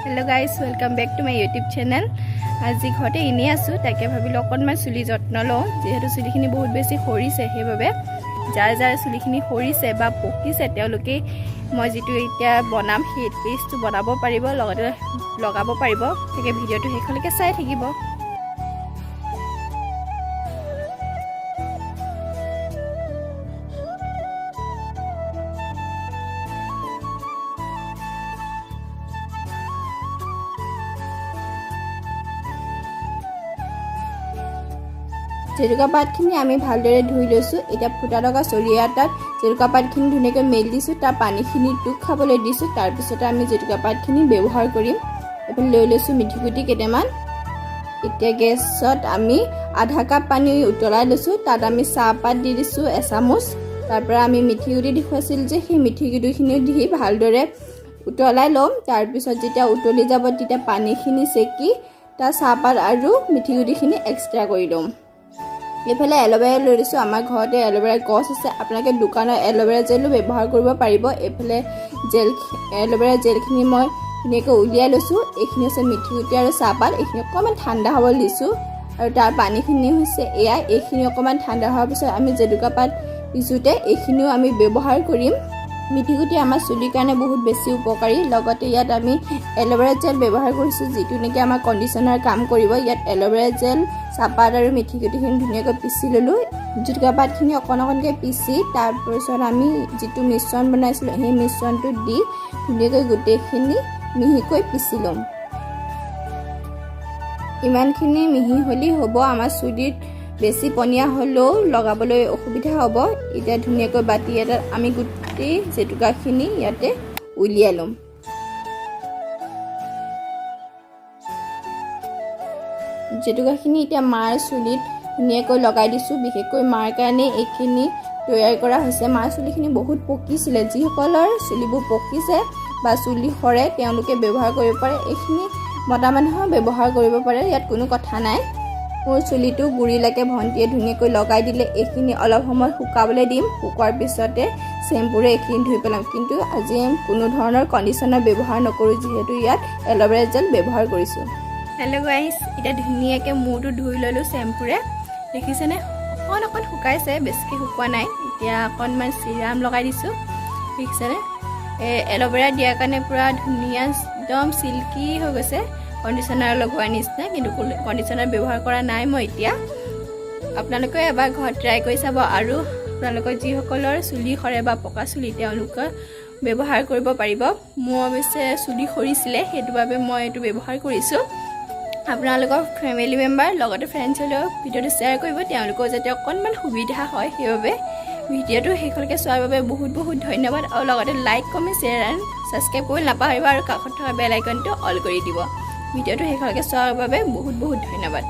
Hello guys, welcome back to my YouTube channel. আজি ঘৰতে এনেই আছোঁ, তাকে ভাবিলোঁ অকণমান চুলি যত্ন লওঁ, যিহেতু চুলিখিনি বহুত বেছি সৰিছে। সেইবাবে যাৰ যাৰ চুলিখিনি সৰিছে বা পকিছে, তেওঁলোকেই মই যিটো এতিয়া বনাম সেই পেষ্টটো বনাব পাৰিব, লগতে লগাব পাৰিব। তাকে ভিডিঅ'টো শেষলৈকে চাই থাকিব। জেতুকা পাতখিনি আমি ভালদৰে ধুই লৈছোঁ। এতিয়া ফুটা থকা চৰিয়া এটাত জেতুকা পাতখিনি ধুনীয়াকৈ মেলি দিছোঁ, তাৰ পানীখিনি টোপ খাবলৈ দিছোঁ। তাৰপিছতে আমি জেতুকা পাতখিনি ব্যৱহাৰ কৰিম। এইফালে লৈ লৈছোঁ মিঠিগুটি কেইটামান। এতিয়া গেছত আমি আধা কাপ পানী উতলাই লৈছোঁ। তাত আমি চাহপাত দি দিছোঁ এচামুচ। তাৰপৰা আমি মিঠিগুটি দেখুৱাইছিল যে, সেই মিঠিগুটিখিনিও দি ভালদৰে উতলাই ল'ম। তাৰপিছত যেতিয়া উতলি যাব, তেতিয়া পানীখিনি চেকি তাৰ চাহপাত আৰু মিঠিগুটিখিনি এক্সট্ৰা কৰি ল'ম। এইফালে এল'ভেৰা লৈ দিছোঁ। আমাৰ ঘৰতে এল'ভেৰা গছ আছে। আপোনালোকে দোকানৰ এল'ভেৰা জেলো ব্যৱহাৰ কৰিব পাৰিব। এইফালে এল'ভেৰা জেলখিনি মই ধুনীয়াকৈ উলিয়াই লৈছোঁ। এইখিনি হৈছে মিঠিগুটি আৰু চাহপাত। এইখিনি অকণমান ঠাণ্ডা হ'বলৈ দিছোঁ আৰু তাৰ পানীখিনি হৈছে এয়া। এইখিনি অকণমান ঠাণ্ডা হোৱাৰ পিছত আমি জেতুকা পাত পিছোঁতে এইখিনিও আমি ব্যৱহাৰ কৰিম। মিঠিগুটি আমাৰ চুলিৰ কাৰণে বহুত বেছি উপকাৰী। লগতে ইয়াত আমি এল'ভেৰা জেল ব্যৱহাৰ কৰিছোঁ, যিটো নেকি আমাৰ কণ্ডিশ্যনাৰ কাম কৰিব। ইয়াত এল'ভেৰা জেল, চাহপাত আৰু মিঠিগুটিখিনি ধুনীয়াকৈ পিচি ল'লোঁ। জেতুকা পাতখিনি অকণ অকণকৈ পিচি তাৰপিছত আমি যিটো মিশ্ৰণ বনাইছিলোঁ, সেই মিশ্ৰণটো দি ধুনীয়াকৈ গোটেইখিনি মিহিকৈ পিচি ল'ম। ইমানখিনি মিহি হ'লেই হ'ব। আমাৰ চুলিত বেছি পনীয়া হ'লেও লগাবলৈ অসুবিধা হ'ব। এতিয়া ধুনীয়াকৈ বাতি এটাত আমি গোটেই জেতুকাখিনি ইয়াতে উলিয়াই ল'ম। জেতুকাখিনি এতিয়া মাৰ চুলিত ধুনীয়াকৈ লগাই দিছোঁ। বিশেষকৈ মাৰ কাৰণে এইখিনি তৈয়াৰ কৰা হৈছে। মাৰ চুলিখিনি বহুত পকিছিলে। যিসকলৰ চুলিবোৰ পকিছে বা চুলি সৰে, তেওঁলোকে ব্যৱহাৰ কৰিব পাৰে এইখিনি। মতা মানুহেও ব্যৱহাৰ কৰিব পাৰে, ইয়াত কোনো কথা নাই। মোৰ চুলিটো গুৰিলৈকে ভণ্টিয়ে ধুনীয়াকৈ লগাই দিলে। এইখিনি অলপ সময় শুকাবলৈ দিম। শুকোৱাৰ পিছতে চেম্পুৰে এইখিনি ধুই পেলাম। কিন্তু আজি কোনো ধৰণৰ কণ্ডিশ্যনাৰ ব্যৱহাৰ নকৰোঁ, যিহেতু ইয়াত এল'ভেৰা জেল ব্যৱহাৰ কৰিছোঁ। হেল্ল' গাইছ, এতিয়া ধুনীয়াকৈ মূৰটো ধুই ল'লোঁ চেম্পুৰে। দেখিছেনে, অকণ অকণ শুকাইছে, বেছিকৈ শুকোৱা নাই। এতিয়া অকণমান চিৰাম লগাই দিছোঁ। দেখিছেনে, এই এল'ভেৰা দিয়াৰ কাৰণে পূৰা ধুনীয়া একদম চিল্কি হৈ গৈছে, কণ্ডিশ্যনাৰ লগোৱাৰ নিচিনা। কিন্তু কণ্ডিশ্যনাৰ ব্যৱহাৰ কৰা নাই মই এতিয়া। আপোনালোকেও এবাৰ ঘৰত ট্ৰাই কৰি চাব আৰু আপোনালোকৰ যিসকলৰ চুলি সৰে বা পকা চুলি, তেওঁলোকে ব্যৱহাৰ কৰিব পাৰিব। মোৰ অৱশ্যে চুলি সৰিছিলে, সেইটো বাবে মই এইটো ব্যৱহাৰ কৰিছোঁ। আপোনালোকৰ ফেমিলি মেম্বাৰ লগতে ফ্ৰেণ্ডছলৈও ভিডিঅ'টো শ্বেয়াৰ কৰিব, তেওঁলোকেও যাতে অকণমান সুবিধা হয়। সেইবাবে ভিডিঅ'টো শেষলৈকে চোৱাৰ বাবে বহুত বহুত ধন্যবাদ আৰু লগতে like, comment, share and subscribe কৰিব নাপাহৰিব আৰু কাষত থকা বেল আইকনটো অল কৰি দিব। ভিডিঅ'টো শেষলৈকে চোৱাৰ বাবে বহুত বহুত ধন্যবাদ।